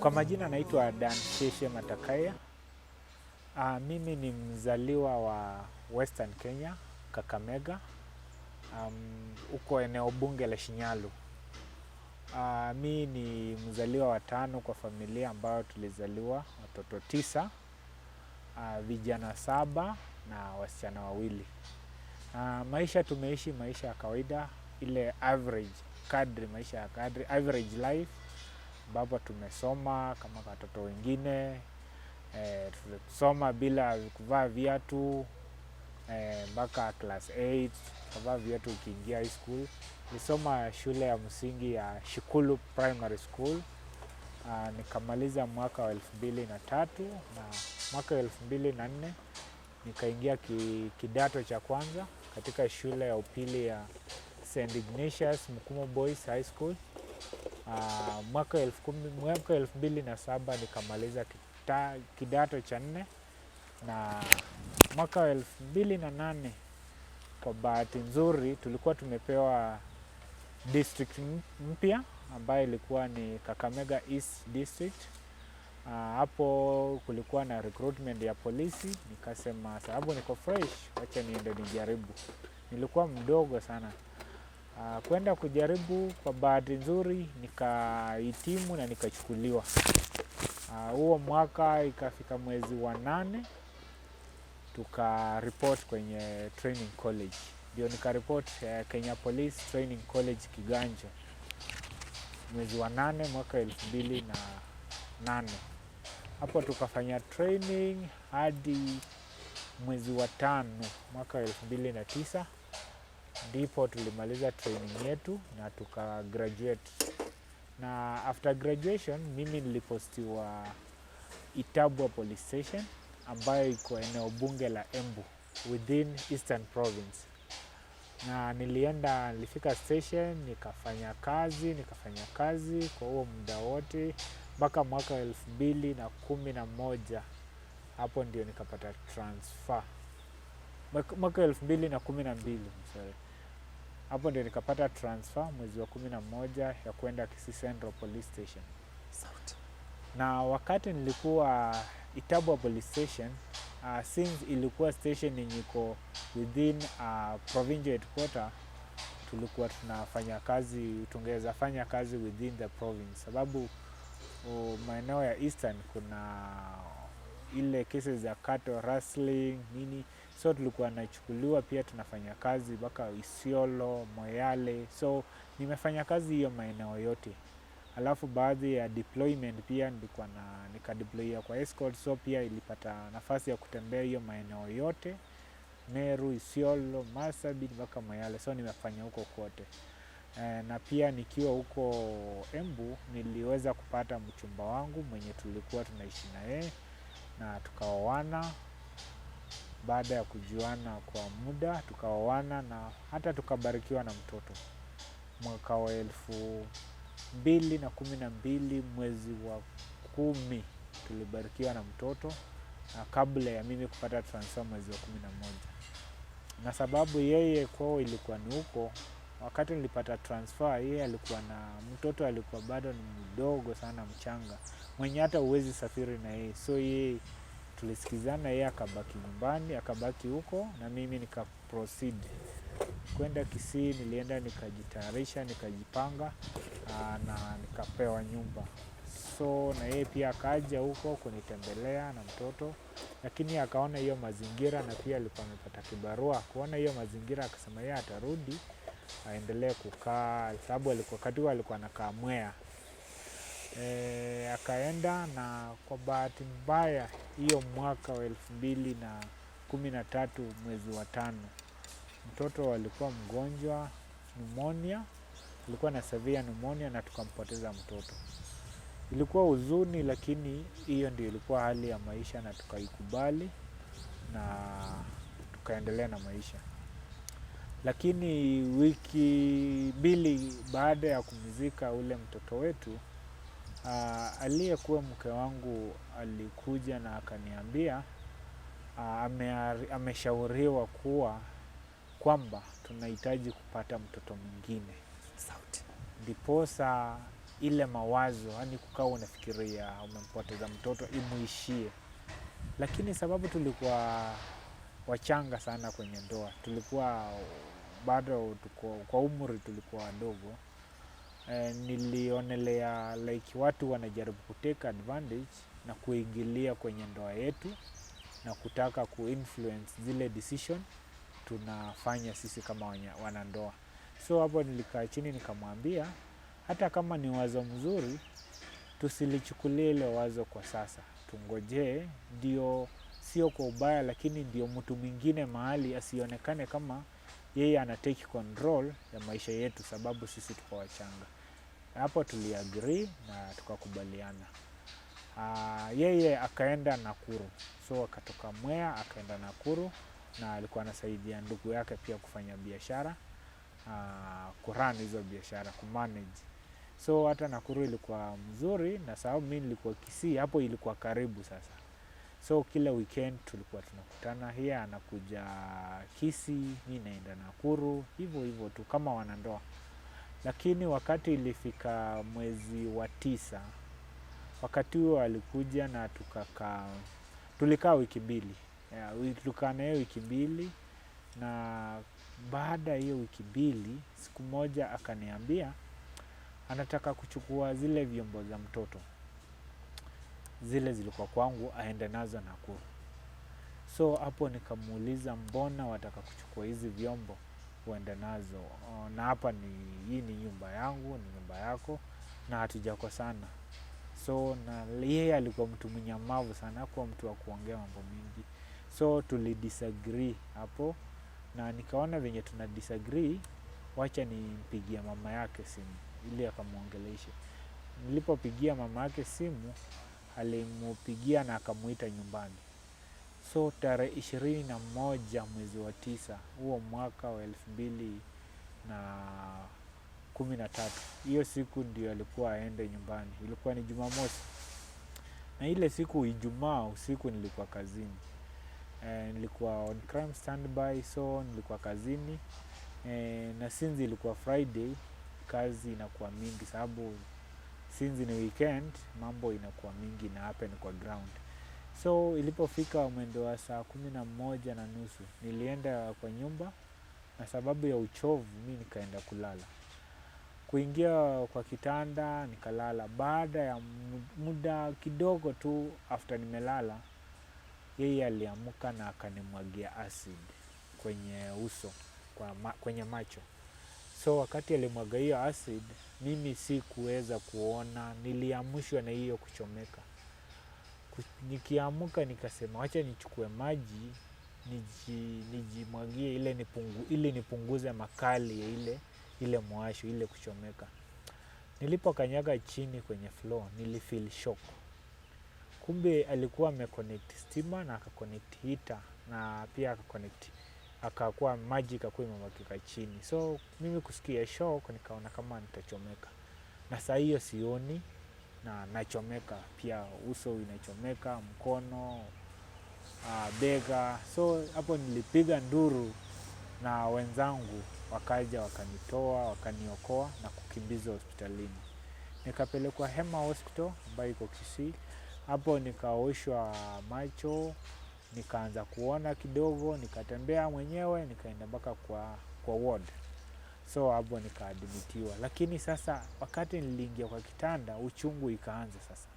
Kwa majina naitwa Dan Sheshe Matakaya. Mimi ni mzaliwa wa Western Kenya, Kakamega, huko eneo bunge la Shinyalu. Mi ni mzaliwa wa tano kwa familia ambayo tulizaliwa watoto 9, vijana 7 na wasichana 2. Maisha tumeishi maisha ya kawaida, ile average, kadri maisha ya kadri, average life, ambapo tumesoma kama watoto wengine, tulisoma bila kuvaa viatu, mpaka class 8, kuvaa viatu ukiingia high school. Nilisoma shule ya msingi ya Shikulu Primary School, nikamaliza mwaka wa elfu mbili na tatu na mwaka wa elfu mbili na nne nikaingia kidato cha kwanza katika shule ya upili ya St. Ignatius Mukumo Boys High School. Mwaka elfu mbili na saba nikamaliza kidato cha 4, na mwaka wa elfu mbili na nane kwa bahati nzuri tulikuwa tumepewa district mpya ambayo ilikuwa ni Kakamega East District. Hapo kulikuwa na recruitment ya polisi, nikasema sababu niko fresh, wacha niende nijaribu. Nilikuwa mdogo sana. Kwenda kujaribu, kwa bahati nzuri nikahitimu na nikachukuliwa. Huo mwaka ikafika mwezi wa 8 tukareport kwenye training college. Ndio nikareport Kenya Police Training College Kiganjo mwezi wa 8 mwaka elfu mbili na nane. Hapo tukafanya training hadi mwezi wa 5 mwaka elfu mbili na tisa. Ndipo tulimaliza training yetu na tukagraduate. Na after graduation mimi nilipostiwa Itabwa Police Station ambayo iko eneo bunge la Embu within Eastern Province. Na nilifika station, nikafanya kazi kwa huo muda wote mpaka mwaka elfu mbili na kumi na moja. Hapo ndio nikapata transfer. Mwaka elfu mbili na kumi na mbili, sorry. Hapo ndio nikapata transfer mwezi wa 11 ya kwenda Kisii Central Police Station. Sauti. Na wakati nilikuwa Itabwa Police Station, since ilikuwa station yenye iko within provincial headquarter, tulikuwa tunafanya kazi, tungeweza fanya kazi within the province, sababu maeneo ya Eastern kuna ile cases za cattle rustling nini, so tulikuwa nachukuliwa pia tunafanya kazi mpaka Isiolo, Moyale, so nimefanya kazi hiyo maeneo yote. Alafu baadhi ya deployment pia nilikuwa na nikadeployia kwa escort, so pia ilipata nafasi ya kutembea hiyo maeneo yote, Meru, Isiolo, Marsabit mpaka Moyale, so nimefanya huko kote. Na pia nikiwa huko Embu niliweza kupata mchumba wangu mwenye tulikuwa tunaishi na yeye na tukaoana. Baada ya kujuana kwa muda tukaoana na hata tukabarikiwa na mtoto. Mwaka wa elfu mbili na kumi na mbili mwezi wa 10 tulibarikiwa na mtoto, na kabla ya mimi kupata transfer mwezi wa 11. Na sababu yeye kwao ilikuwa ni huko, wakati nilipata transfer yeye alikuwa na mtoto, alikuwa bado ni mdogo sana, mchanga, mwenye hata huwezi safiri na yeye. So yeye tulisikizana, yeye akabaki nyumbani, akabaki huko na mimi nika proceed kwenda Kisii. Nilienda nikajitayarisha, nikajipanga, na nikapewa nyumba. So na yeye pia akaja huko kunitembelea na mtoto, lakini akaona hiyo mazingira na pia alikuwa amepata kibarua. Kuona hiyo mazingira akasema yeye atarudi aendelee kukaa, sababu wakati huo alikuwa anakaa Mwea. Akaenda, na kwa bahati mbaya hiyo mwaka wa elfu mbili na kumi na tatu mwezi wa 5 mtoto alikuwa mgonjwa pneumonia, alikuwa na severe pneumonia na tukampoteza mtoto. Ilikuwa huzuni, lakini hiyo ndio ilikuwa hali ya maisha na tukaikubali na tukaendelea na maisha. Lakini wiki 2 baada ya kumzika ule mtoto wetu, aliyekuwa mke wangu alikuja na akaniambia, ameshauriwa kwamba tunahitaji kupata mtoto mwingine. Sauti. Ndiposa ile mawazo, yani kukaa unafikiria umempoteza mtoto imuishie. Lakini sababu tulikuwa wachanga sana kwenye ndoa, tulikuwa bado tuko kwa umri, tulikuwa wadogo. Nilionelea like watu wanajaribu kutake advantage na kuingilia kwenye ndoa yetu na kutaka kuinfluence zile decision tunafanya sisi kama wanandoa. So hapo nilikaa chini nikamwambia, hata kama ni wazo mzuri, tusilichukulie ile wazo kwa sasa, tungojee, ndio sio kwa ubaya, lakini ndio mtu mwingine mahali asionekane kama yeye ana take control ya maisha yetu, sababu sisi tuko wachanga. Hapo tuliagree na tukakubaliana. Yeye akaenda Nakuru, so akatoka Mwea akaenda Nakuru, na alikuwa anasaidia ndugu yake pia kufanya biashara, kurun hizo biashara, kumanage. So hata Nakuru ilikuwa mzuri, na sababu mimi nilikuwa Kisii, hapo ilikuwa karibu sasa. So kila weekend tulikuwa tunakutana, yeye anakuja Kisii, mi naenda Nakuru, hivyo hivyo tu kama wanandoa. Lakini wakati ilifika mwezi wa 9, wakati huo alikuja na tukakaa, tulikaa wiki mbili. Tulikaa na yeye wiki mbili, na baada ya hiyo wiki mbili, siku moja akaniambia anataka kuchukua zile vyombo za mtoto, zile zilikuwa kwangu, aende nazo Nakuru. So hapo nikamuuliza, mbona wataka kuchukua hizi vyombo uende nazo? Na hapa ni, hii ni nyumba yangu, ni nyumba yako, na hatujakosana. So na yeye alikuwa mtu mnyamavu sana, hakuwa mtu wa kuongea mambo mingi. So tulidisagree hapo, na nikaona venye tuna disagree, wacha nimpigie mama yake simu ili akamuongeleshe. Nilipopigia mama yake simu, alimupigia na akamuita nyumbani. So tarehe 21 mwezi wa 9 huo mwaka wa 2013, hiyo siku ndio alikuwa aende nyumbani. Ilikuwa ni Jumamosi, na ile siku Ijumaa usiku nilikuwa kazini. Nilikuwa on crime standby, so nilikuwa kazini. Na since ilikuwa Friday, kazi inakuwa mingi sababu since ni weekend, mambo inakuwa mingi na happen kwa ground. So ilipofika mwendo wa saa 11:30 nilienda kwa nyumba, na sababu ya uchovu mi nikaenda kulala. Kuingia kwa kitanda nikalala. Baada ya muda kidogo tu after nimelala, yeye aliamka na akanimwagia acid kwenye uso, kwenye macho. So wakati alimwaga hiyo acid, mimi sikuweza kuona, niliamshwa na hiyo kuchomeka. Nikiamka nikasema wacha nichukue maji nijimwagie ile ili nipunguze makali ya ile mwasho, ile kuchomeka. Nilipokanyaga chini kwenye floor, nilifeel shock. Kumbe alikuwa ameconnect stima na akaconnect heater na pia akaconnect, akakuwa maji ikakuwa imemwagika chini. So mimi kusikia shock nikaona kama nitachomeka. Na saa hiyo sioni na nachomeka pia, uso inachomeka, mkono, bega. So hapo nilipiga nduru na wenzangu wakaja wakanitoa, wakaniokoa na kukimbizwa hospitalini. Nikapelekwa Hema Hospital ambayo iko Kisii. Hapo nikaoshwa macho, nikaanza kuona kidogo, nikatembea mwenyewe, nikaenda mpaka kwa ward. So hapo nikaadmitiwa. Lakini sasa wakati niliingia kwa kitanda, uchungu ikaanza sasa.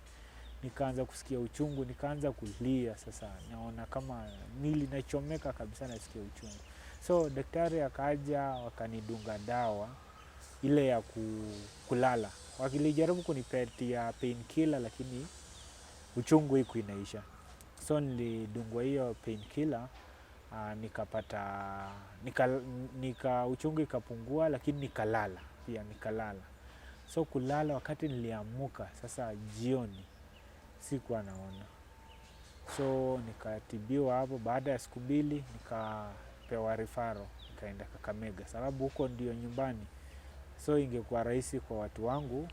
Nikaanza kusikia uchungu, nikaanza kulia sasa. Naona kama mwili nachomeka kabisa, nasikia uchungu. So daktari akaja wakanidunga dawa ile ya kulala. Wakilijaribu kunipatia painkiller lakini uchungu haiku inaisha. So nilidungwa hiyo painkiller, nikapata nika uchungu ikapungua, lakini nikalala pia, nikalala. So kulala, wakati niliamuka sasa jioni sikuwa naona. So nikatibiwa hapo, baada ya siku 2 nikapewa referral, nikaenda Kakamega sababu huko ndio nyumbani. So ingekuwa rahisi kwa watu wangu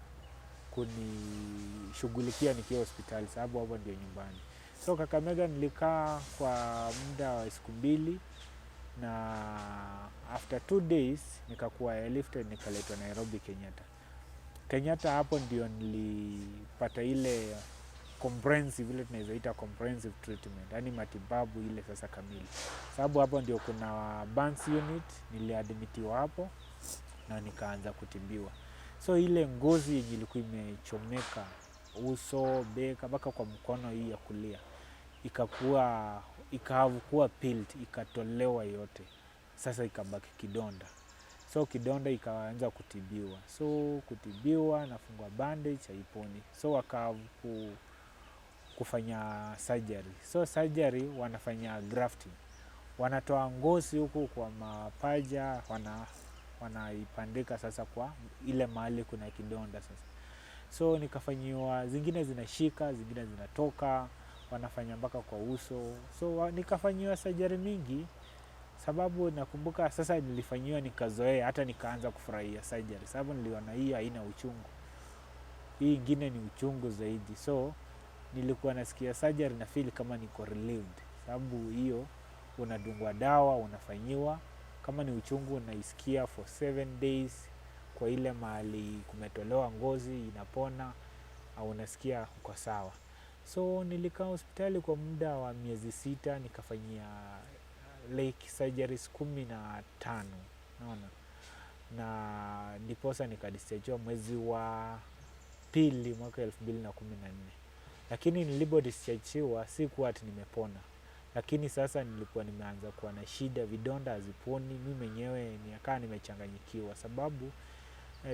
kunishughulikia nikiwa hospitali sababu hapo ndio nyumbani. So Kakamega nilikaa kwa muda wa siku 2, na after 2 days nikakuwa airlifted nikaletwa Nairobi Kenyatta. Kenyatta hapo ndio nilipata ile comprehensive, ile tunaweza ita comprehensive treatment, yani matibabu ile sasa kamili, sababu hapo ndio kuna burns unit, niliadmitiwa hapo na nikaanza kutibiwa. So ile ngozi yenye ilikuwa imechomeka uso, beka mpaka kwa mkono hii ya kulia ikakuwa peeled, ikatolewa yote, sasa ikabaki kidonda. So kidonda ikaanza kutibiwa, so kutibiwa, nafungwa bandage, haiponi, so waka kufanya surgery. So surgery wanafanya grafting, wanatoa ngozi huku kwa mapaja, wanaipandika sasa kwa ile mahali kuna kidonda sasa. So nikafanyiwa, zingine zinashika, zingine zinatoka, wanafanya mpaka kwa uso. So nikafanyiwa surgery mingi, sababu nakumbuka sasa nilifanyiwa nikazoea, hata nikaanza kufurahia surgery, sababu niliona hii haina uchungu, hii ingine ni uchungu zaidi. So nilikuwa nasikia surgery na feel kama niko relieved, sababu hiyo unadungwa dawa, unafanyiwa, kama ni uchungu unaisikia for 7 days kwa ile mahali kumetolewa ngozi inapona, au unasikia uko sawa. So nilikaa hospitali kwa muda wa miezi 6, nikafanyia like surgeries 15, naona, na ndiposa nikadischargiwa mwezi wa pili mwaka 2014. Lakini nilipodischargiwa sikuwa ati nimepona, lakini sasa nilikuwa nimeanza kuwa na shida, vidonda haziponi, mi mwenyewe nikaa nimechanganyikiwa, sababu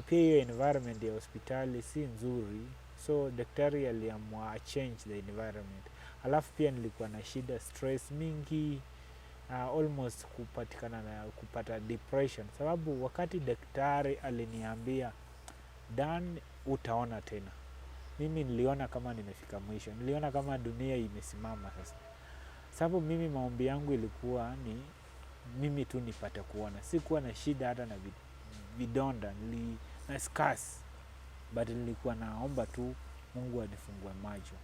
pia hiyo environment ya hospitali si nzuri, so daktari aliamua change the environment. Alafu pia nilikuwa na shida, stress mingi, almost kupatikana na kupata depression, sababu wakati daktari aliniambia, "Dan, utaona tena," mimi niliona kama nimefika mwisho, niliona kama dunia imesimama sasa, sababu mimi maombi yangu ilikuwa ni mimi tu nipate kuona. Sikuwa na shida hata na vidonda na scars, but nilikuwa naomba tu Mungu anifungue macho.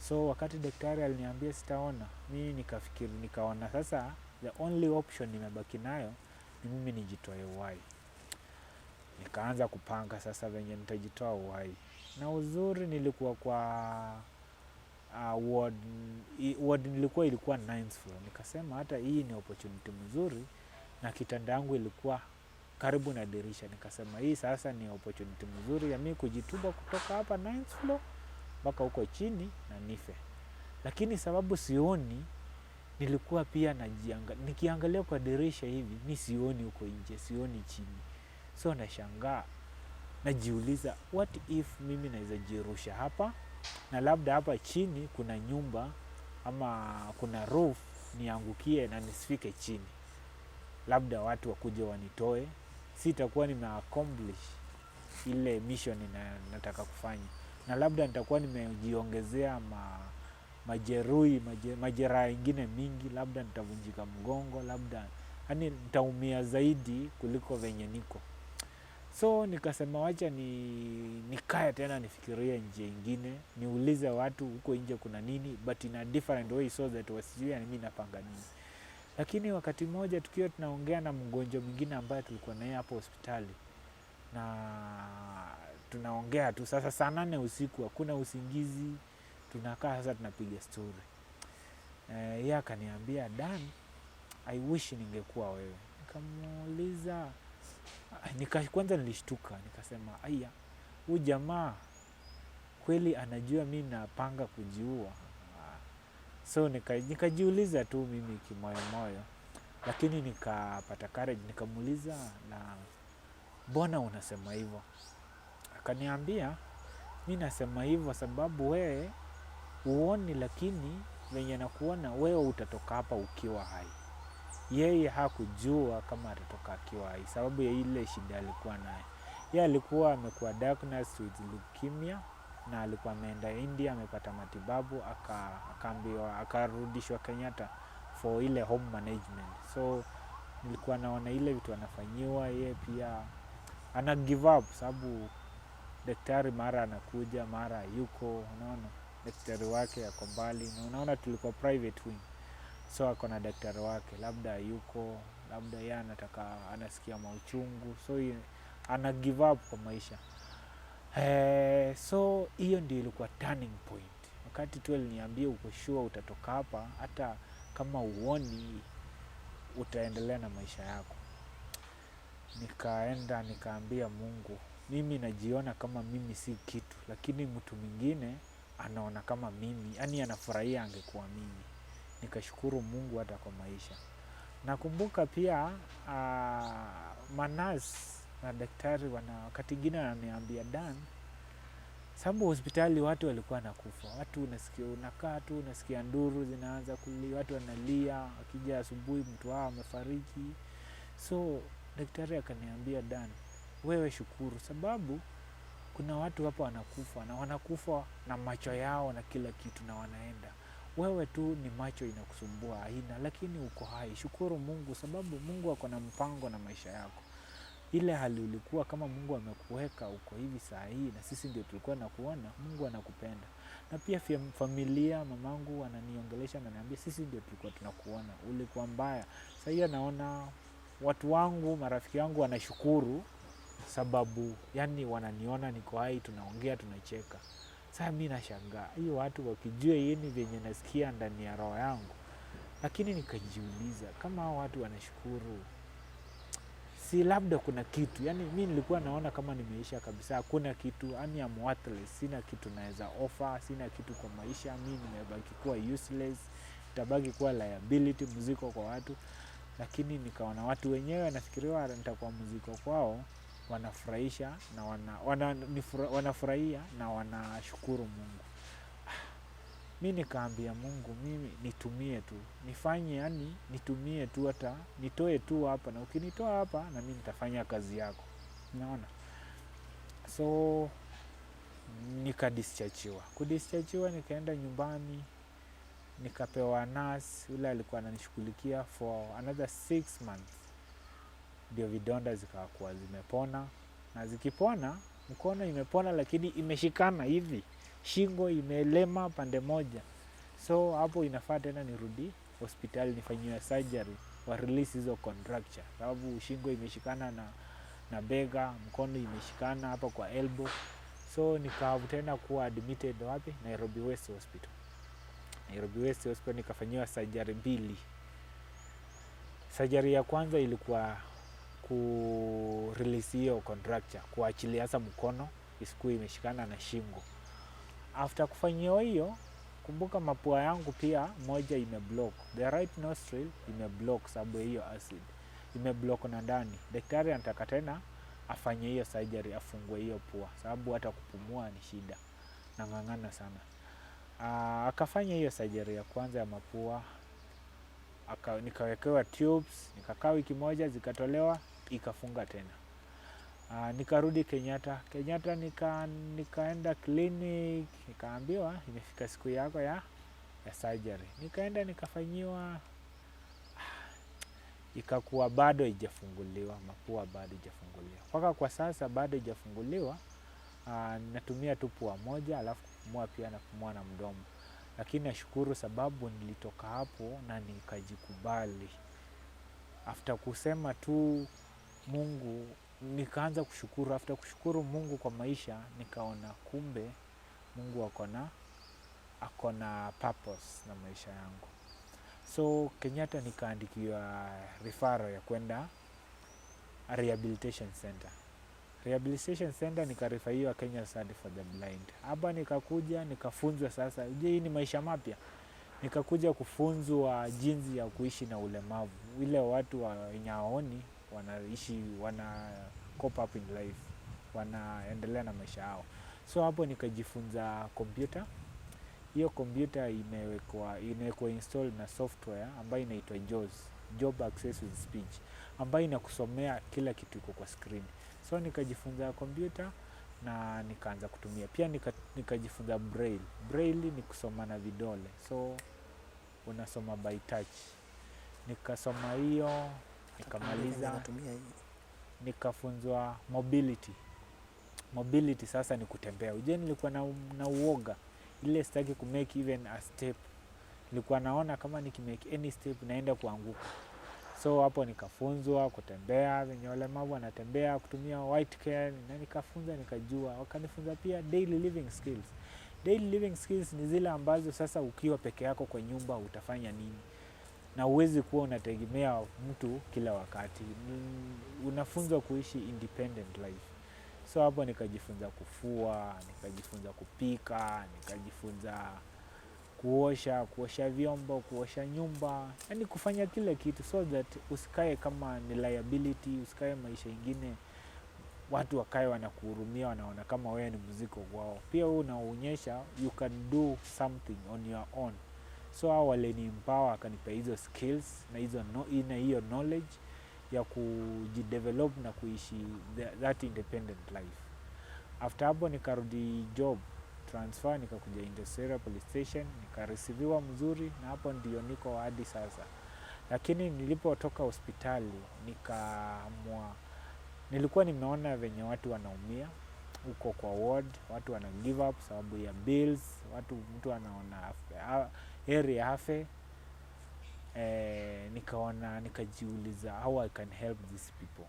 So wakati daktari aliniambia sitaona, mimi nikafikiri, nikaona sasa the only option nimebaki nayo ni mimi nijitoe uhai. Nikaanza kupanga sasa venye nitajitoa uhai. Na uzuri nilikuwa kwa ward, ward nilikuwa ilikuwa ninth floor. Nikasema hata hii ni opportunity mzuri, na kitanda yangu ilikuwa karibu na dirisha. Nikasema hii sasa ni opportunity mzuri ya mimi kujitupa kutoka hapa ninth floor mpaka huko chini na nife. Lakini sababu sioni, nilikuwa pia nikiangalia kwa dirisha hivi, mi sioni huko nje, sioni chini. So nashangaa, najiuliza, what if mimi naweza jirusha hapa na labda hapa chini kuna nyumba ama kuna roof, niangukie na nisifike chini, labda watu wakuje wanitoe, sitakuwa nime accomplish ile mission nataka kufanya, na labda nitakuwa nimejiongezea majeraha ingine mingi, labda nitavunjika mgongo, labda yani nitaumia zaidi kuliko venye niko. So nikasema wacha ni nikae tena nifikirie njia ingine, niulize watu huko nje kuna nini, but in a different way so that wasijue mi napanga nini. Lakini wakati mmoja tukiwa tunaongea na mgonjwa mwingine ambaye tulikuwa naye hapo hospitali, na tunaongea tu sasa saa 8 usiku, hakuna usingizi, tunakaa sasa tunapiga story. Yeye akaniambia, "Dan, I wish ningekuwa wewe." Nikamuuliza, kwanza nilishtuka, nikasema aya, huyu jamaa kweli anajua mi napanga kujiua? So nikajiuliza tu mimi kimoyomoyo, lakini nikapata courage, nikamuuliza, "Na mbona unasema hivyo?" Akaniambia, "Mi nasema hivyo sababu wewe huoni, lakini venye nakuona wewe utatoka hapa ukiwa hai." Yeye hakujua kama atatoka akiwa hai sababu ya ile shida alikuwa nayo. Yeye alikuwa amekuwa diagnosed with leukemia na alikuwa ameenda India, amepata matibabu, akaambiwa, akarudishwa Kenyatta for ile home management. So nilikuwa naona ile vitu anafanyiwa, yeye pia ana give up, sababu daktari mara anakuja mara yuko, unaona daktari wake ako mbali, na unaona tulikuwa private wing, so ako na daktari wake, labda yuko, labda yeye anataka, anasikia mauchungu, so ana give up kwa maisha. So hiyo ndio ilikuwa turning point. Wakati tu aliniambia uko sure utatoka hapa, hata kama uoni utaendelea na maisha yako. Nikaenda nikaambia Mungu, mimi najiona kama mimi si kitu, lakini mtu mwingine anaona kama mimi, yani anafurahia angekuwa mimi. Nikashukuru Mungu hata kwa maisha. Nakumbuka pia manurse na daktari wakati ingine wananiambia, Dan, sababu hospitali watu walikuwa wanakufa, watu unasikia, unakaa tu unasikia nduru zinaanza kulia, watu wanalia, wakija asubuhi mtu wao amefariki. So daktari akaniambia, Dan, wewe shukuru sababu kuna watu hapa wanakufa na wanakufa na macho yao na kila kitu na wanaenda. Wewe tu ni macho inakusumbua haina, lakini uko hai. Shukuru Mungu sababu Mungu ako na mpango na maisha yako. Ile hali ulikuwa kama Mungu amekuweka uko hivi saa hii na sisi ndio tulikuwa nakuona, Mungu anakupenda. Na pia familia, mamangu ananiongelesha na ananiambia sisi ndio tulikuwa tunakuona, ulikuwa mbaya. Saa hii anaona watu wangu, marafiki wangu wanashukuru sababu yani wananiona niko hai, tunaongea, tunacheka. Sasa mi nashangaa hii watu wakijua yini vyenye nasikia ndani ya roho yangu. Lakini nikajiuliza kama hao watu wanashukuru, si labda kuna kitu. Yani mi nilikuwa naona kama nimeisha kabisa, hakuna kitu, yani I'm worthless, sina kitu naweza offer, sina kitu kwa maisha, mi nimebaki kuwa useless, nitabaki kuwa liability, mzigo kwa watu. Lakini nikaona watu wenyewe nafikiriwa nitakuwa mzigo kwao, wanafurahisha na wanafurahia na wanashukuru Mungu. Mi nikaambia Mungu, mimi nitumie tu, nifanye, yani nitumie tu, hata nitoe tu hapa, na ukinitoa hapa na mi nitafanya kazi yako. Unaona? So nikadischargiwa. Kudischargiwa nikaenda nyumbani, nikapewa nurse yule alikuwa ananishughulikia for another 6 months. Ndio vidonda zikakuwa zimepona, na zikipona mkono imepona lakini imeshikana hivi, shingo imelema pande moja. So hapo inafaa tena nirudi hospitali nifanyiwe surgery wa release hizo contracture, sababu shingo imeshikana na bega, mkono imeshikana hapa kwa elbow. So nika tena kuwa admitted wapi? Nairobi West Hospital. Nairobi West Hospital nikafanyiwa surgery 2. Surgery ya kwanza ilikuwa ku release hiyo contracture, kuachilia sasa mkono isikuwe imeshikana na shingo. After kufanyiwa hiyo, kumbuka mapua yangu pia moja imeblock, the right nostril imeblock sababu ya hiyo acid imeblock na ndani. Daktari anataka tena afanye hiyo surgery, afungue hiyo pua sababu hata kupumua ni shida, nang'ang'ana sana. Akafanya hiyo surgery ya kwanza ya mapua, nikawekewa tubes, nikakaa wiki moja, zikatolewa, ikafunga tena. Nikarudi Kenyatta. Kenyatta nikaenda clinic, nikaambiwa imefika siku yako ya surgery. Nikaenda nikafanyiwa, ikakuwa bado haijafunguliwa, mapua bado haijafunguliwa. Mpaka kwa sasa bado haijafunguliwa. Natumia tu pua moja, alafu kupumua pia napumua na mdomo. Lakini nashukuru sababu nilitoka hapo na nikajikubali. After kusema tu Mungu, nikaanza kushukuru. After kushukuru Mungu kwa maisha, nikaona kumbe Mungu ako na purpose na maisha yangu. So Kenyatta nikaandikiwa referral ya kwenda rehabilitation center. Rehabilitation center nikarefaiwa Kenya Society for the Blind. Hapa nikakuja nikafunzwa sasa. Je, hii ni maisha mapya? Nikakuja kufunzwa jinsi ya kuishi na ulemavu. Ile watu wenye hawaoni wanaishi, wana cope up in life, wanaendelea na maisha yao. So hapo nikajifunza kompyuta. Hiyo kompyuta imewekwa install na software ambayo inaitwa JAWS, Job Access with Speech, ambayo inakusomea kila kitu iko kwa screen. So nikajifunza kompyuta na nikaanza kutumia. Pia nikajifunza Braille. Braille ni kusoma na vidole. So unasoma by touch. Nikasoma hiyo, nikamaliza. Natumia hii. Nikafunzwa mobility. Mobility sasa ni kutembea. Ujue nilikuwa na uoga. Ile sitaki kumake even a step. Nilikuwa naona kama nikimake any step naenda kuanguka. So hapo nikafunzwa kutembea venye walemavu wanatembea, kutumia white cane, na nikafunza nikajua. Wakanifunza pia daily living skills. Daily living skills ni zile ambazo sasa ukiwa peke yako kwa nyumba utafanya nini, na huwezi kuwa unategemea mtu kila wakati. Unafunzwa kuishi independent life. So hapo nikajifunza kufua, nikajifunza kupika, nikajifunza kuosha vyombo, kuosha nyumba, yani kufanya kila kitu so that usikae kama ni liability, usikae maisha ingine watu wakae wanakuhurumia, wanaona kama wewe ni mzigo kwao. Pia wewe unaonyesha you can do something on your own. So hao walini empower, wakanipa hizo skills na hizo no, na hiyo knowledge ya kujidevelop na kuishi that independent life. After hapo nikarudi job transfer, nikakuja Industrial Police Station, nikareceiviwa mzuri, na hapo ndio niko hadi sasa. Lakini nilipotoka hospitali nikaamua, nilikuwa nimeona venye watu wanaumia huko kwa ward, watu wana give up sababu ya bills, watu mtu anaona heri afe. Nikaona, nikajiuliza how I can help these people.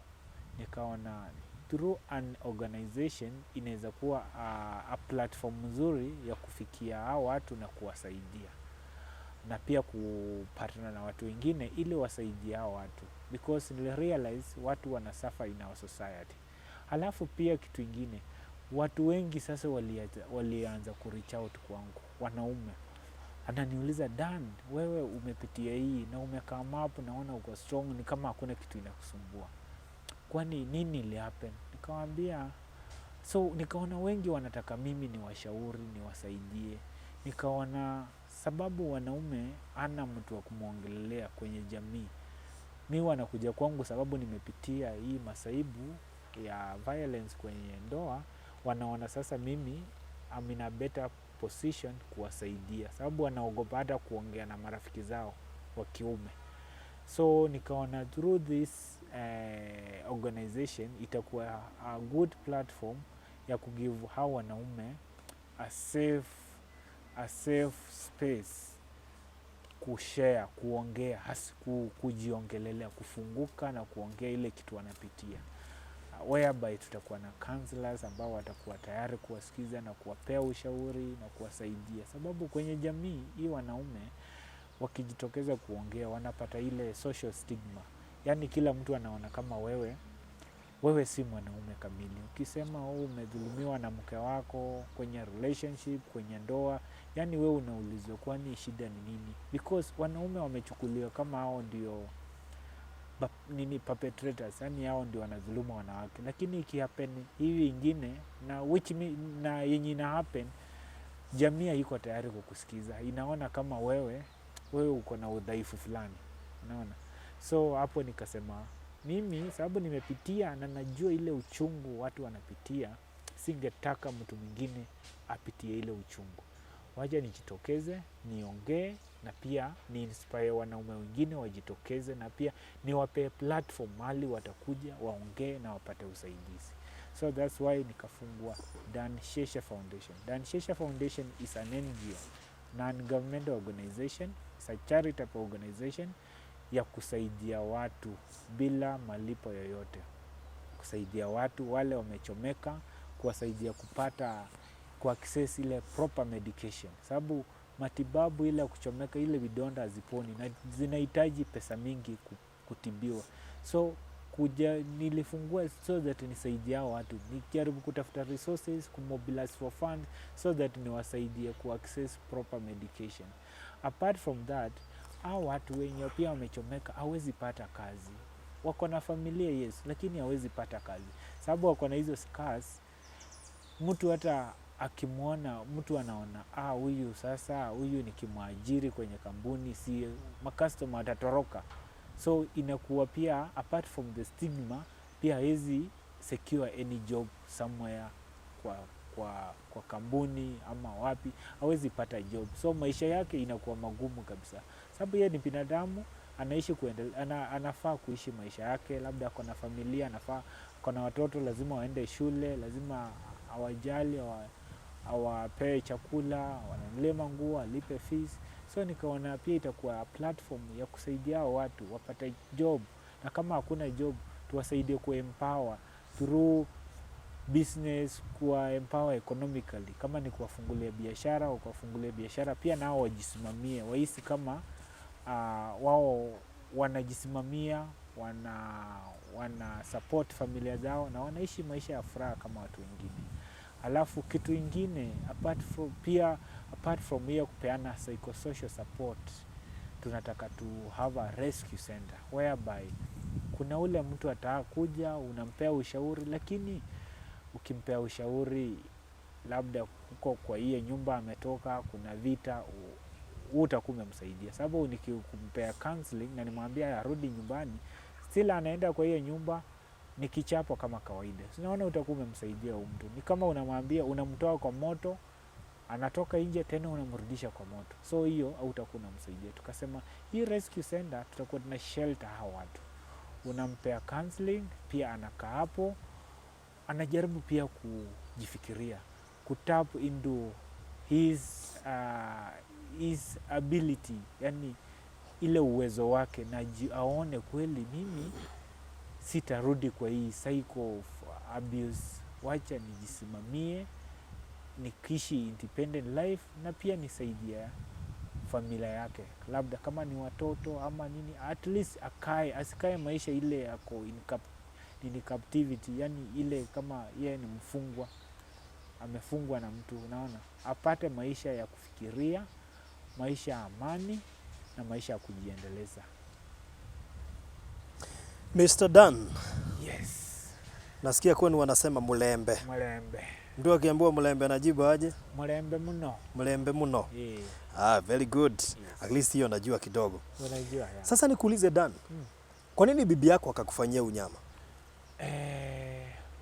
Nikaona through an organization inaweza kuwa a platform nzuri ya kufikia hao watu na kuwasaidia, na pia kupatana na watu wengine ili wasaidie hao watu, because nilirealize watu wana suffer in our society. Halafu pia kitu ingine, watu wengi sasa walianza ku reach out kwangu, wanaume ananiuliza, "Dan, wewe umepitia hii na umecome up, naona uko strong, ni kama hakuna kitu inakusumbua, kwani nini ili happen?" Nikamwambia, so nikaona wengi wanataka mimi niwashauri, niwasaidie. Nikaona sababu wanaume ana mtu wa kumwongelelea kwenye jamii, mi wanakuja kwangu sababu nimepitia hii masaibu ya violence kwenye ndoa. Wanaona sasa mimi I'm in a better position kuwasaidia, sababu wanaogopa hata kuongea na marafiki zao wa kiume. So nikaona through this organization itakuwa a good platform ya kugive hao wanaume a safe space kushare, kuongea, kujiongelelea, kufunguka na kuongea ile kitu wanapitia, whereby tutakuwa na counselors ambao watakuwa tayari kuwasikiza na kuwapea ushauri na kuwasaidia, sababu kwenye jamii hii wanaume wakijitokeza kuongea wanapata ile social stigma, yaani kila mtu anaona kama wewe si mwanaume kamili. Ukisema wewe umedhulumiwa na mke wako kwenye relationship, kwenye ndoa, yani wewe unaulizwa kwani shida ni nini? Because wanaume wamechukuliwa kama hao ndio nini, perpetrators, yani hao ndio wanadhulumu wanawake. Lakini ikihappen hivi ingine na which na yenye ina happen, jamii haiko tayari kukusikiza, inaona kama wewe uko na udhaifu fulani, unaona. So hapo nikasema mimi sababu nimepitia na najua ile uchungu watu wanapitia, singetaka mtu mwingine apitie ile uchungu. Wacha nijitokeze niongee, na pia ni inspire wanaume wengine wajitokeze, na pia niwapee platform mahali watakuja waongee na wapate usaidizi. So that's why nikafungua Dan Shesha Foundation. Dan Shesha Foundation is an NGO, non-governmental organization. It's a charitable organization ya kusaidia watu bila malipo yoyote, kusaidia watu wale wamechomeka, kuwasaidia kupata kuaccess ile proper medication, sababu matibabu ile ya kuchomeka, ile vidonda haziponi na zinahitaji pesa mingi kutibiwa. So kuja nilifungua so that nisaidie hao watu, nijaribu kutafuta resources, kumobilize for funds so that niwasaidie kuaccess proper medication. Apart from that, hao watu wenye pia wamechomeka hawezi pata kazi. Wako na familia, yes, lakini hawezi pata kazi sababu wako na hizo scars. Mtu hata akimwona mtu anaona, ah, huyu sasa, huyu nikimwajiri kwenye kampuni, si macustomer watatoroka? So inakuwa pia apart from the stigma, pia hawezi secure any job somewhere kwa kampuni ama wapi, hawezi pata job. So maisha yake inakuwa magumu kabisa, sababu yeye ni binadamu, anaishi anafaa kuishi maisha yake, labda ako na familia, anafaa, ako na watoto, lazima waende shule, lazima awajali, awapee chakula, wanunulie manguo, alipe fees. So nikaona pia itakuwa platform ya kusaidia hao watu wapate job, na kama hakuna job tuwasaidie kuempower through business, kuwa empower economically, kama ni kuwafungulia biashara au kuwafungulia biashara pia nao wajisimamie, wahisi kama wao wanajisimamia, wana support familia zao na wanaishi maisha ya furaha kama watu wengine. Alafu kitu ingine apart from hiyo kupeana psychosocial support, tunataka to have a rescue center whereby kuna ule mtu atakuja, unampea ushauri, lakini ukimpea ushauri labda huko kwa hiyo nyumba ametoka kuna vita, utakuwa umemsaidia. Sababu nikikumpea counseling na nimwambia arudi nyumbani, still anaenda kwa hiyo nyumba ni kichapo kama kawaida. So unaona utakuwa umemsaidia huyu mtu. Ni kama unamwambia, unamtoa kwa moto, anatoka nje tena unamrudisha kwa moto. So hiyo hautakuwa unamsaidia. Tukasema hii rescue center tutakuwa tuna shelter hawa watu. Unampea counseling, pia anakaa hapo, anajaribu pia kujifikiria, kutap into his ability, yani ile uwezo wake, na aone kweli mimi sitarudi kwa hii cycle of abuse, wacha nijisimamie, nikiishi independent life, na pia nisaidia familia yake, labda kama ni watoto ama nini, at least akae, asikae maisha ile yako in captivity, yani ile kama yeye ni mfungwa, amefungwa na mtu, unaona, apate maisha ya kufikiria, maisha ya amani na maisha ya kujiendeleza. Mr. Dan, Yes. nasikia kwenu wanasema mulembe. Mulembe. Mtu akiambiwa mulembe anajibu aje? Mulembe muno. Mulembe muno. Yeah. Ah, very good. At least hiyo najua kidogo. Unajua ya. Sasa nikuulize Dan, kwa nini bibi yako akakufanyia unyama?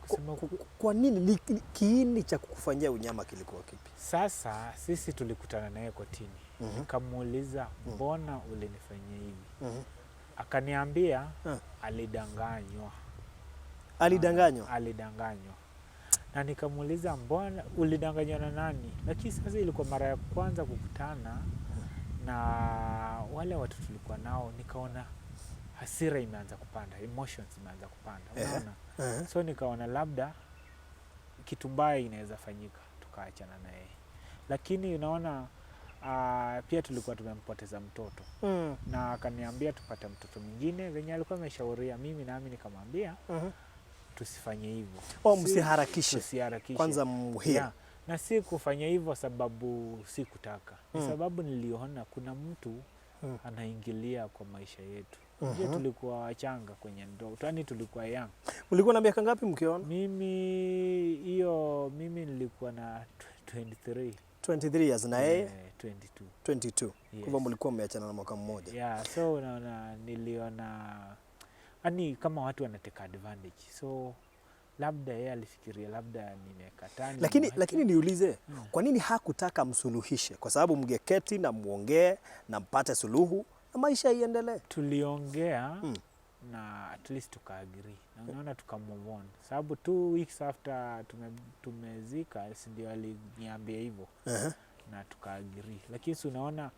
Kusema Kwa nini kiini cha kukufanyia unyama kilikuwa kipi? Sasa sisi tulikutana naye kotini. Nikamuuliza, mbona ulinifanyia hivi? Akaniambia alidanganywa. Alidanganywa? Alidanganywa. Na nikamuuliza mbona ulidanganywa na nani? Lakini sasa ilikuwa mara ya kwanza kukutana na wale watu tulikuwa nao, nikaona hasira imeanza kupanda, emotions imeanza kupanda, unaona? So nikaona labda kitu mbaya inaweza fanyika, tukaachana na yeye. Lakini unaona, pia tulikuwa tumempoteza mtoto. Na akaniambia tupate mtoto mwingine venye alikuwa ameshauria mimi, nami nikamwambia tusifanye hivyo. Oh, msiharakishe. Tusiharakishe. Kwanza muhimu. Yeah. Na si kufanya hivyo sababu si kutaka. Ni sababu niliona kuna mtu anaingilia kwa maisha yetu. Unajua tulikuwa wachanga kwenye ndoa. Yaani tulikuwa young. Mlikuwa na miaka ngapi mkiona? Mimi nilikuwa na 23. 23 years na yeye? 22. 22. Kwa hivyo Yes. mlikuwa mmeachana na mwaka mmoja. Yeah, so unaona niliona yani kama watu wanateka advantage. So labda yeye alifikiria labda nimekataa, Lakini nimemwacha. niulize, kwa nini hakutaka msuluhishe? Kwa sababu mngeketi na muongee na mpate suluhu na maisha iendelee. Tuliongea na at least tukaagree. Na unaona tukamove on. Sababu 2 weeks after tumezika, si ndio aliniambia hivyo. Na tukaagree. Lakini si unaona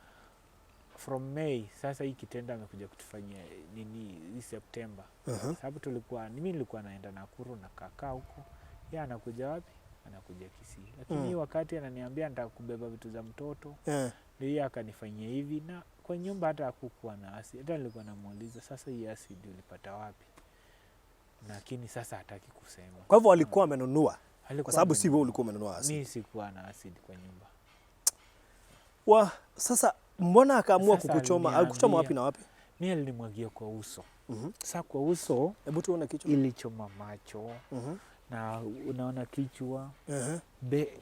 from May sasa hii kitendo amekuja kutufanyia nini hii September. Sababu mimi nilikuwa naenda Nakuru na kakaa huko. Yeye anakuja wapi? Anakuja Kisii. Lakini hii wakati ananiambia nataka kubeba vitu za mtoto. Ndio yeye akanifanyia hivi, na kwa nyumba hata hakukuwa na acid. Hata nilikuwa namuuliza sasa hii acid ulipata wapi? Lakini sasa hataki kusema. Kwa hivyo alikuwa amenunua. Alikuwa Kwa sababu si amenunua. wewe ulikuwa umenunua acid. Mimi sikuwa na acid kwa nyumba. Wa, sasa mbona akaamua Sasa kukuchoma? aliniambia Alikuchoma wapi na wapi? Mimi alinimwagia kwa uso. Sasa kwa uso Hebu tuone kichwa. ilichoma macho. Na unaona kichwa.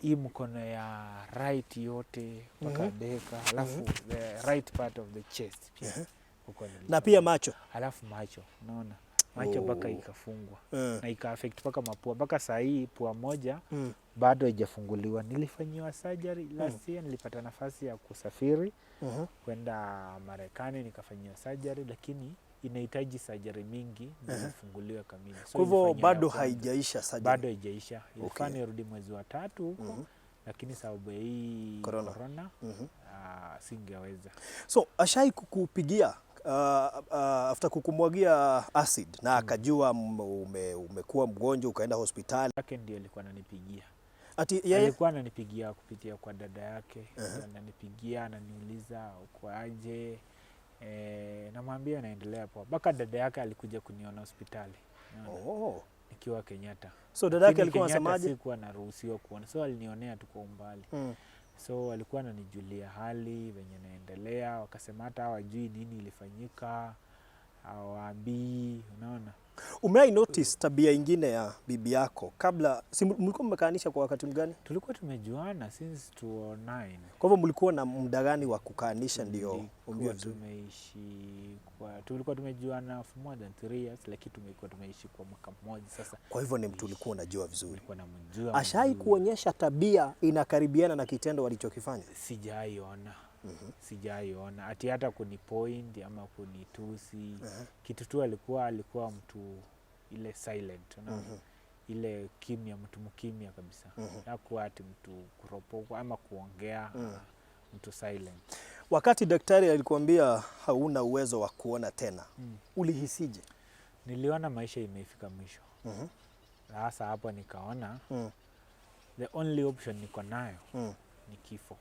Hii mkono ya right yote mpaka beka, alafu the right part of the chest pia. Huko nilichoma. Na pia macho. Alafu macho, unaona? Macho mpaka ikafungwa. Na ika affect mpaka mapua. Mpaka saa hii pua moja bado haijafunguliwa. Nilifanyiwa surgery last year, nilipata nafasi ya kusafiri kwenda Marekani nikafanyiwa surgery, lakini inahitaji surgery mingi ndio ifunguliwe kamili. So Kwa hivyo nilifanyiwa ya bado kwanza. haijaisha surgery. Bado haijaisha. Ilifaa Okay. nirudi mwezi wa 3 huko, lakini sababu ya hii Corona. corona, Singeweza. So ashai kukupigia after kukumwagia acid na akajua umekuwa mgonjwa ukaenda hospitali? Yake ndio alikuwa ananipigia. Ati yeye Alikuwa ananipigia kupitia kwa dada yake. Ananipigia, ananiuliza uko aje. Namwambia naendelea poa, mpaka dada yake alikuja kuniona hospitali. Unaona? Oh. Nikiwa Kenyatta. So dada yake Lakini alikuwa Kenyatta anasemaje? sikuwa naruhusiwa kuona, so alinionea tu kwa umbali. So walikuwa wananijulia hali venye naendelea, wakasema hata hawajui nini ilifanyika, hawaambii, unaona. Umewahi notice tabia ingine ya bibi yako kabla, si mlikuwa mmekaanisha kwa wakati mgani? Tulikuwa tumejuana since 2009. Kwa hivyo mlikuwa na muda gani wa kukaanisha ndio umjue Tulikuwa vizuri? tumeishi kwa, tulikuwa tumejuana for more than 3 years, lakini tumekuwa tumeishi kwa mwaka mmoja sasa. Kwa hivyo ni mtu ulikuwa unajua vizuri. Nilikuwa namjua Ashai mzuri. kuonyesha tabia inakaribiana na kitendo walichokifanya? Sijaiona, sijaiona ati hata kunipoint ama kunitusi. Kitu tu alikuwa mtu ile silent, unaona? Ile kimya, mtu mkimya kabisa. Hakuwa ati mtu kuropokwa ama kuongea, mtu silent. Wakati daktari alikuambia hauna uwezo wa kuona tena, ulihisije? Niliona maisha imefika mwisho. Sasa hapo nikaona the only option niko nayo ni kifo.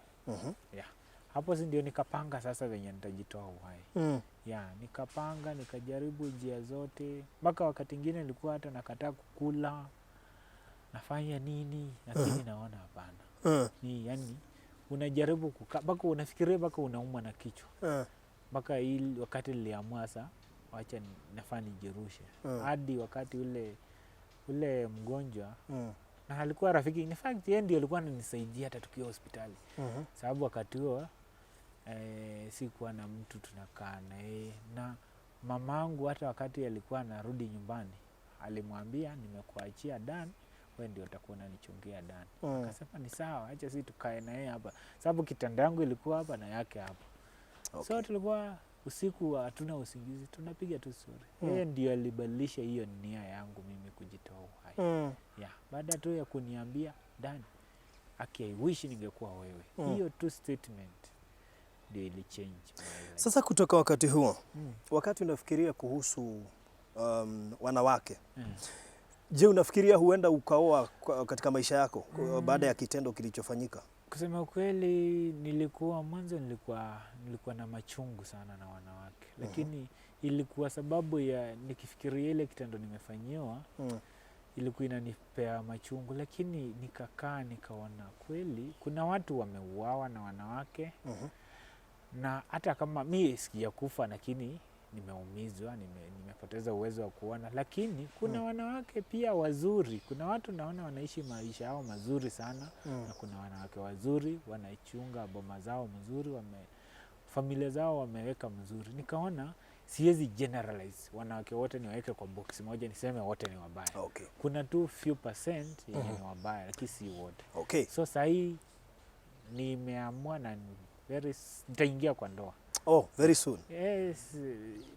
Yeah. Hapo si ndio nikapanga sasa venye nitajitoa uhai. Yeah, nikapanga, nikajaribu njia zote, mpaka wakati ingine nilikuwa hata nakataa kukula, nafanya nini, lakini naona hapana. Ni yani unajaribu kukaa mpaka unafikiria mpaka unaumwa na kichwa. Mpaka ili wakati niliamua sasa wacha nafaa nijirushe. Hadi wakati ule mgonjwa na alikuwa rafiki, in fact yeye ndio alikuwa ananisaidia hata tukiwa hospitali. Sababu wakati huo sikuwa na mtu tunakaa na yeye, na mamangu hata wakati alikuwa anarudi nyumbani alimwambia nimekuachia Dan, wewe ndio utakuwa unanichungia Dan. Akasema ni sawa, acha sisi tukae na yeye hapa, sababu kitanda yangu ilikuwa hapa na yake hapa. So tulikuwa usiku hatuna usingizi, tunapiga tu story. Yeye ndio alibadilisha hiyo nia yangu mimi kujitoa uhai. Yeah, baada tu ya kuniambia Dan, aki I wish ningekuwa wewe. Hiyo tu statement ndio ili change my life. Sasa kutoka wakati huo, wakati unafikiria kuhusu wanawake, je, unafikiria huenda ukaoa katika maisha yako baada ya kitendo kilichofanyika? Kusema kweli, nilikuwa mwanzo nilikuwa na machungu sana na wanawake, lakini ilikuwa sababu ya nikifikiria ile kitendo nimefanyiwa, ilikuwa inanipea machungu, lakini nikakaa nikaona kweli kuna watu wameuawa na wanawake. Na hata kama mi sijakufa, lakini nimeumizwa, nimepoteza uwezo wa kuona, lakini kuna wanawake pia wazuri. Kuna watu naona wanaishi maisha yao mazuri sana, na kuna wanawake wazuri wanaichunga boma zao mzuri, familia zao wameweka mzuri. Nikaona siwezi generalize wanawake wote niwaweke kwa box moja niseme wote ni wabaya. Kuna tu few percent yenye ni wabaya, lakini si wote. So sahii nimeamua na nitaingia kwa ndoa. Oh, very soon. Yes,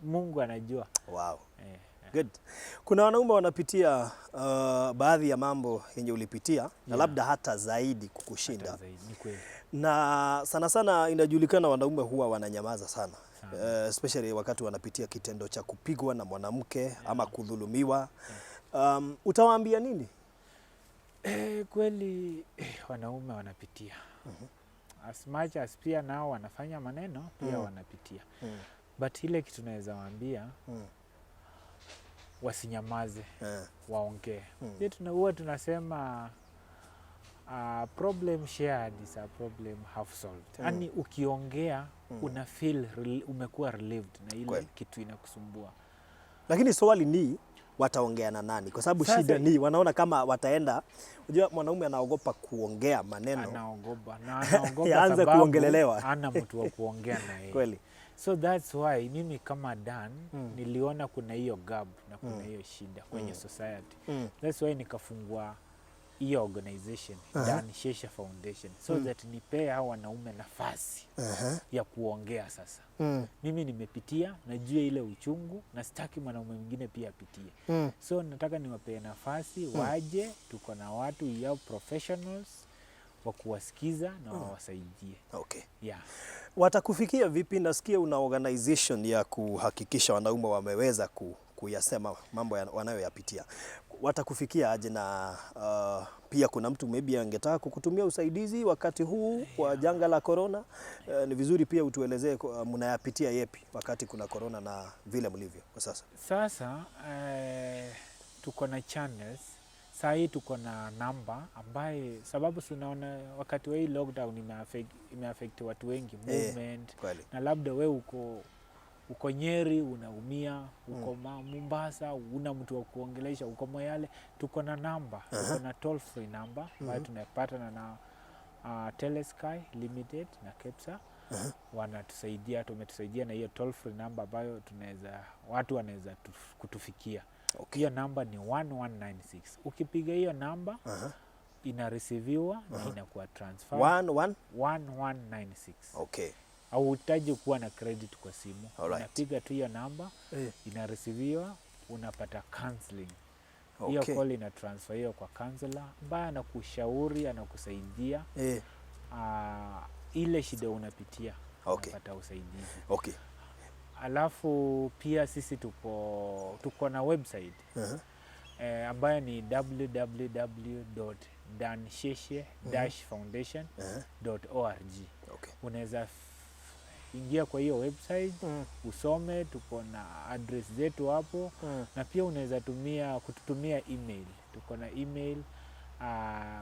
Mungu anajua. Wow. Good. Kuna wanaume wanapitia baadhi ya mambo yenye ulipitia na labda hata zaidi kukushinda. Hata zaidi, ni kweli. Na sana sana inajulikana wanaume huwa wananyamaza sana. Sana. Especially wakati wanapitia kitendo cha kupigwa na mwanamke ama kudhulumiwa. Utawaambia nini? Kweli wanaume wanapitia. As much as pia nao wanafanya maneno pia wanapitia. But ile kitu naweza waambia, wasinyamaze, waongee. Huwa tunasema problem shared is a problem half solved. Yaani ukiongea una feel umekuwa relieved na ile kitu inakusumbua. Lakini swali ni wataongea na nani? Kwa sababu Sasa shida ni wanaona kama wataenda, unajua mwanaume anaogopa kuongea maneno. Anaogopa na anaogopa Yaanze sababu kuongelelewa. hana mtu wa kuongea na yeye. So that's why mimi kama Dan niliona kuna hiyo gap na kuna hiyo shida kwenye society. That's why nikafungua hiyo organization, Dan Shesha Foundation, so that nipee hao wanaume nafasi ya kuongea sasa. Mimi nimepitia, najua ile uchungu na sitaki mwanaume mwingine pia apitie. So nataka niwapee nafasi waje, tuko na watu, we have professionals wa kuwasikiza na wawasaidie. Okay. Yeah. Watakufikia vipi? Nasikia una organization ya kuhakikisha wanaume wameweza kuyasema mambo wanayoyapitia. Watakufikia aje? Na pia kuna mtu maybe angetaka kukutumia usaidizi wakati huu wa janga la corona. Ni vizuri pia utuelezee mnayapitia yepi wakati kuna corona na vile mlivyo kwa sasa. Sasa tuko na channels saa hii, tuko na namba ambaye, sababu si unaona wakati wa hii lockdown imeaffect watu wengi, movement Kweli. na labda we uko Nyeri unaumia, uko Mombasa una mtu wa kuongelesha, uko Moyale, tuko na namba, tuko na toll free number ambayo tunapatana na Telesky Limited na KEPSA wanatusaidia, tumetusaidia na hiyo toll free number ambayo tunaweza watu wanaweza kutufikia. Hiyo namba ni 1196. Ukipiga hiyo namba inareceiviwa na inakuwa transfer. One, one? 1196. Okay. Hauhitaji kuwa na credit kwa simu. Unapiga tu hiyo namba, inareceiviwa, unapata counseling. Hiyo call ina transfer hiyo kwa counselor ambaye anakushauri, anakusaidia ile shida unapitia, unapata usaidizi. Alafu pia sisi tuko na website ambayo ni www.dansheshe-foundation.org. Unaweza ingia kwa hiyo website usome, tuko na address zetu hapo na pia unaweza kututumia email. Tuko na email,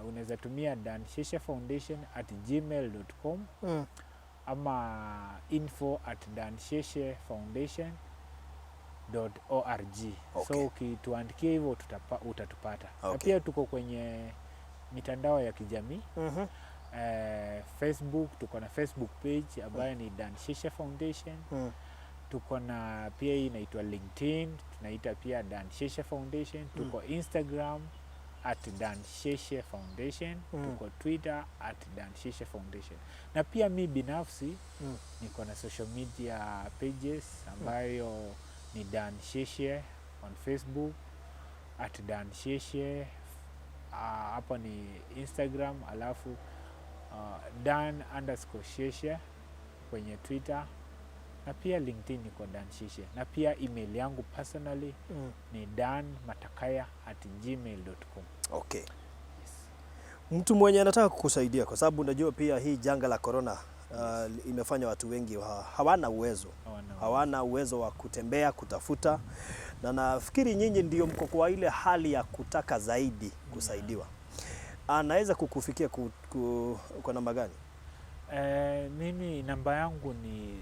unaweza tumia dansheshefoundation@gmail.com ama info@dansheshefoundation.org. So ukituandikia hivyo utatupata. Na pia tuko kwenye mitandao ya kijamii. Facebook, tuko na Facebook page ambayo ni Dan Sheshe Foundation. Tuko na pia hii inaitwa LinkedIn, tunaita pia Dan Sheshe Foundation. Tuko Instagram @DanShesheFoundation. Tuko Twitter @DanShesheFoundation. Na pia mi binafsi niko na social media pages ambayo ni Dan Sheshe on Facebook, @DanSheshe, hapa ni Instagram, alafu Dan_Sheshe kwenye Twitter, na pia LinkedIn niko Dan Sheshe, na pia email yangu personally ni danmatakaya@gmail.com. Okay. Yes. Mtu mwenye anataka kukusaidia, kwa sababu unajua pia hii janga la corona imefanya watu wengi hawana uwezo. Hawana Hawana uwezo wa kutembea, kutafuta, na nafikiri nyinyi ndio mko kwa ile hali ya kutaka zaidi kusaidiwa. Anaweza kukufikia kwa namba gani? Mimi namba yangu ni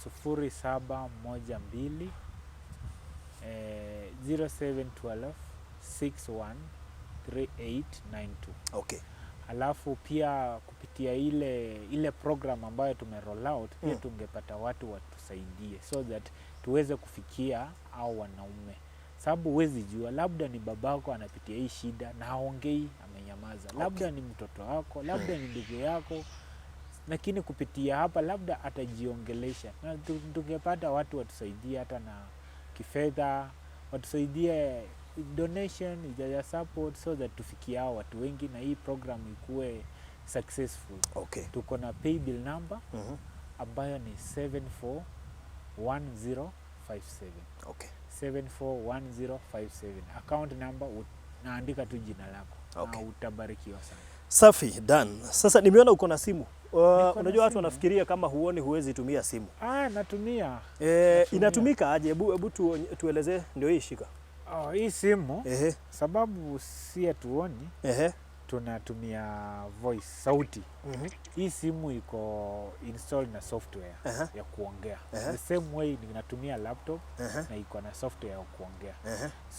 0712, 0712 61 3892. Alafu pia kupitia ile program ambayo tume roll out pia tungepata watu watusaidie so that tuweze kufikia au wanaume, sababu huwezi jua, labda ni babako anapitia hii shida na haongei, amenyamaza, labda ni mtoto wako, labda ni ndugu yako, lakini kupitia hapa labda atajiongelesha. Na tungepata watu watusaidie hata na kifedha, watusaidie donation ya support so that tufikie hao watu wengi na hii program ikue successful. Tuko na paybill number ambayo ni 741057. 741057. Account number naandika tu jina lako na utabarikiwa sana. Safi, Dan. Sasa nimeona uko na simu. Niko na Unajua watu simu. wanafikiria kama huoni huwezi tumia simu. Natumia. Natumia. Inatumika aje? Hebu tuelezee, ndio hii shika. Oh, hii simu sababu si hatuoni, tunatumia voice, sauti. Hii simu iko installed na software ya kuongea. The same way ninatumia laptop na iko na software ya kuongea.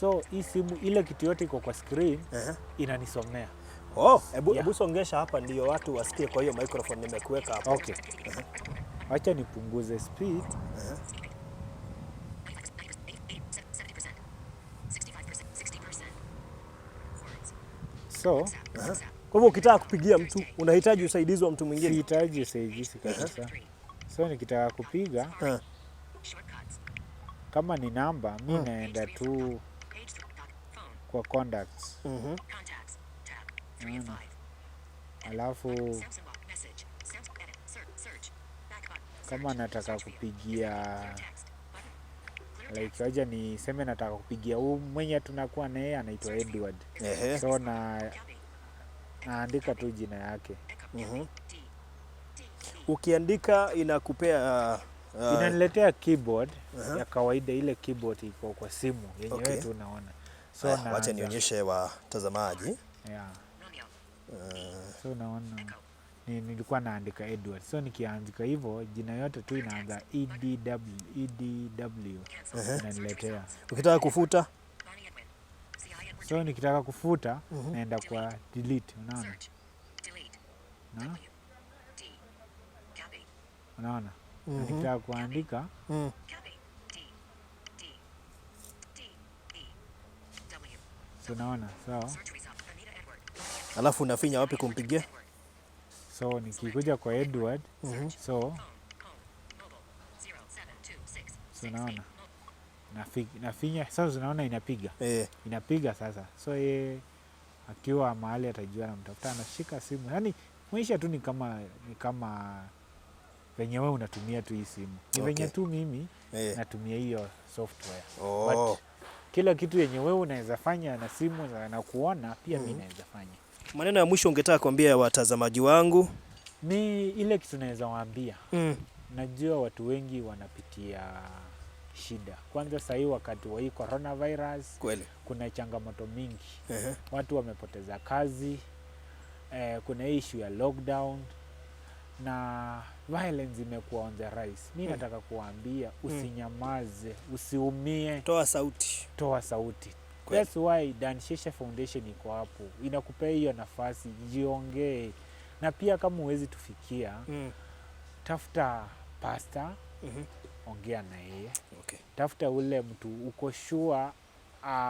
So hii simu ile kitu yote iko kwa screen inanisomea. Oh, hebu songesha hapa ndio watu wasikie kwa hiyo microphone nimekuweka hapo. Okay. Wacha nipunguze speed. So, Kwa hivyo ukitaka kupigia mtu unahitaji usaidizi wa mtu mwingine. Sihitaji usaidizi kabisa. So nikitaka kupiga kama ni namba mi naenda tu kwa contacts. Alafu kama nataka kupigia, like wacha niseme nataka kupigia huu mwenye tunakuwa na yeye anaitwa Edward. So naandika tu jina yake. Ukiandika inakupea Inaniletea keyboard ya kawaida, ile keyboard iko kwa simu yenye wewe tu unaona. So Haya, wacha nionyeshe watazamaji. Yeah. So unaona nilikuwa naandika Edward. So nikiandika hivyo jina yote tu inaanza EDW, EDW inaniletea. Ukitaka kufuta? So nikitaka kufuta naenda kwa delete, unaona? Na? Unaona? Na nikitaka kuandika so unaona, sawa? Alafu unafinya wapi kumpigia? So nikikuja kwa Edward, so unaona nafinya sasa, unaona inapiga. Inapiga sasa. So ye akiwa mahali atajua anamtafuta, anashika simu. Yaani maisha tu ni kama venye wewe unatumia tu hii simu. Ni venye tu mimi natumia hiyo software. But kila kitu yenye wewe unaweza fanya na simu na kuona pia mimi naweza fanya. Maneno ya mwisho ungetaka kuambia watazamaji wangu? Mi ile kitu naweza waambia. Najua watu wengi wanapitia shida. Kwanza sasa hii wakati wa hii coronavirus, kuna changamoto mingi. Watu wamepoteza kazi, kuna issue ya lockdown na violence imekuwa on the rise. Mi nataka kuwaambia usinyamaze, usiumie. Toa sauti. Toa sauti. That's why Dan Sheshe Foundation iko hapo. Inakupea hiyo nafasi, jiongee. Na pia kama huwezi tufikia, tafuta pastor, ongea na yeye. Tafuta ule mtu uko sure,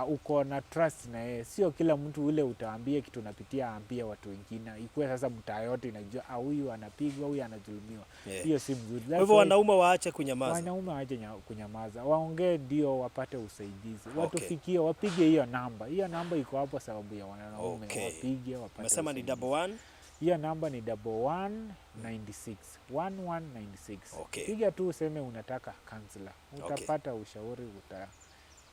uko na trust na yeye. Sio kila mtu ule utaambia kitu unapitia aambie watu wengine. Ikuwe sasa mtaa yote inajua, huyu anapigwa, huyu anadhulumiwa. Hiyo si mzuri. Kwa hivyo wanaume waache kunyamaza. Wanaume waache kunyamaza. Waongee ndio wapate usaidizi. Watufikie, wapige hiyo namba. Hiyo namba iko hapo sababu ya wanaume. Wapige, wapate Umesema ni usaidizi. double one? Hiyo namba ni double one ninety-six. 1196. Piga tu useme unataka counselor. Utapata ushauri,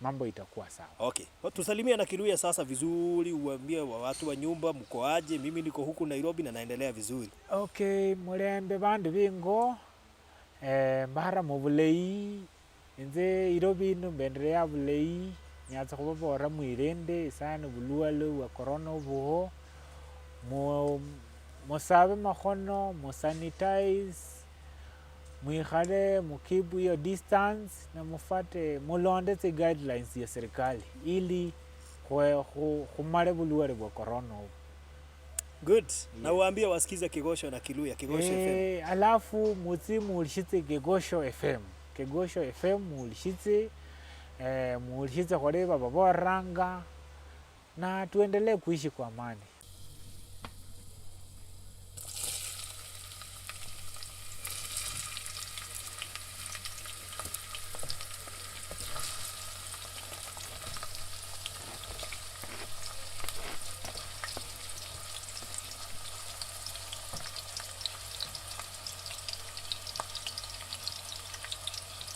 mambo itakuwa sawa. Tusalimie na Kiluya sasa vizuri, uambie watu wa nyumba mko aje, mimi niko huku Nairobi na naendelea vizuri. Okay, mulembe bandu bingo. Mbara mubulei. Nze Irobi ino mbendelea bulei. Nyatsa khubabora mwirende sana bulwale bwa corona obuho. Musabe makhono, musanitize, mwikhale mukeep your distance na mufate mulonde tsi guidelines ya serikali ili khumale bulwale bwa corona obu. Good. Na uambie wasikize Kigosho na Kiluya, Kigosho FM. Alafu mutsi muulishitse Kigosho FM. Kigosho FM muulishitse, muulishitse khole bababoranga na tuendelee kuishi kwa amani.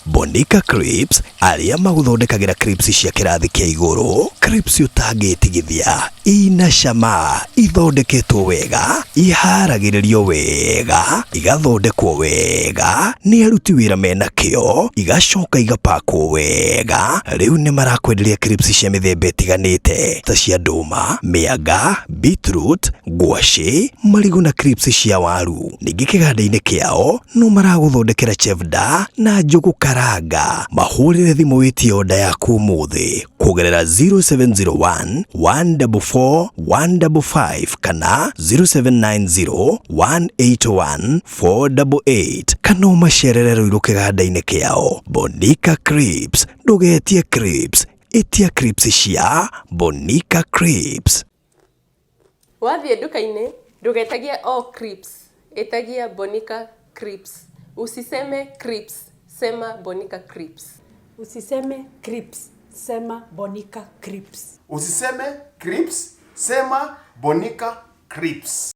Bonika Crips arĩa magũthondekagĩra crips cia kĩrathi kĩa igũrũ, crips ũtangĩtigithia, ina cama, ithondeketwo wega, iharagĩrĩrio wega, igathondekwo wega nĩ aruti wĩra mena kĩo, igacoka igapakwo wega. Rĩu nĩ marakwenderia crips cia mĩthemba ĩtiganĩte ta cia ndũma, mĩanga, beetroot, ngwacĩ, marigũ na crips cia waru. Ningĩ kĩganda-inĩ kĩao no maragũthondekera chevda na njũgũ karanga. Mahũrĩre thimũ wĩtie oda yaku ũmũthĩ kũgerera 0701 144 155 kana 0790 181 488 kana ũmacerere Ruiru kĩganda-inĩ kĩao. Bonika Crips, ndũgetie crips, ĩtia crips cia Bonika Crips. Wathiĩ nduka-inĩ ndũgetagie o crips, ĩtagia Bonika Crips. Usiseme crips, sema Bonika Crips. Usiseme crips, sema Bonika Crips. Usiseme crips, sema Bonika Crips.